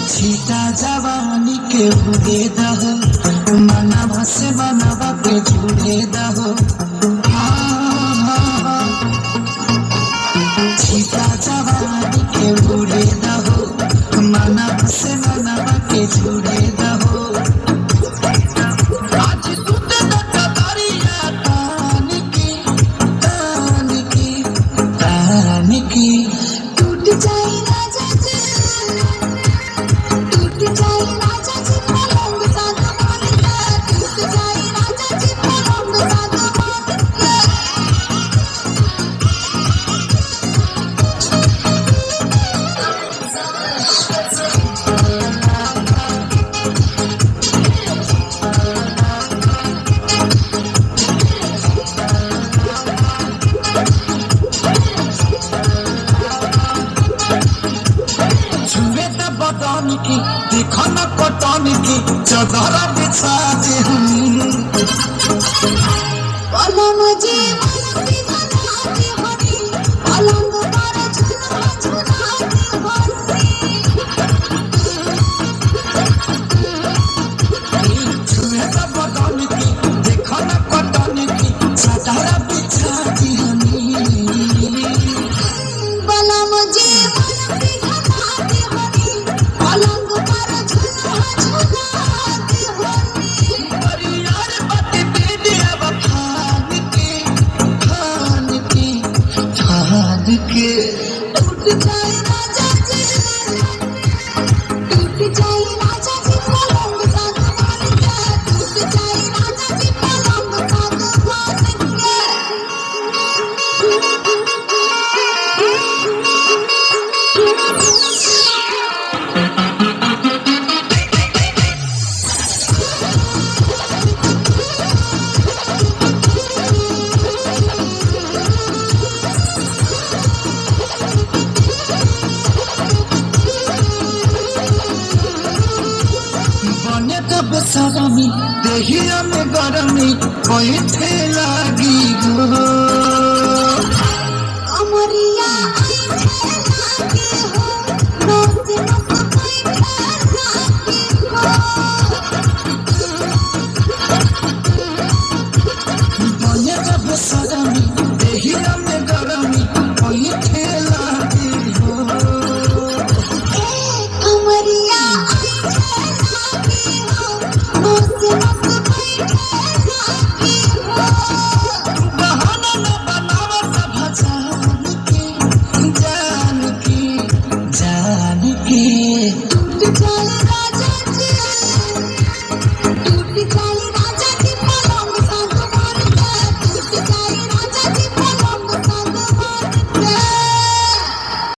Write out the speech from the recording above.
छीटा जवानी के उड़े दहो, मनवा से मनवा के जुड़े दहो। छीटा जवानी के उड़े दहो, मनवा से मनवा के जुड़े दहो। आज टूटे दरिया तान के, तान के, तान के। टूट जाए राजा जी, टूट जाए राजा जी पलंग सागवान के, टूट जाए राजा जी पलंग सागवान के। छुए त बदन की, देखो न कटन की, चदर बिछा दे हम। पलंग जी पलंग बनाते हरी, पलंग पर झूला झूलाते हरी। छुए त बदन की, देखो न कटन की, चदर बिछा दे हम। पलंग जी पलंग बनाते हरी, पलंग पर झूला झूलाते हरी। परियार बात दे दिया फान के, फान के, फान के। टूट जाए राजा जी, टूट जाए राजा जी पलंग सागवान के, टूट जाए राजा जी पलंग सागवान के। बने तब सरमी देहिया में गरमी बैठे लागी गो। अमरिया आई लागे हो, नस नस बैठे लागे हो। बने तब सरमी देहिया में गरमी बैठे लागी हो। कमरिया आई लागे हो, नस नस बैठे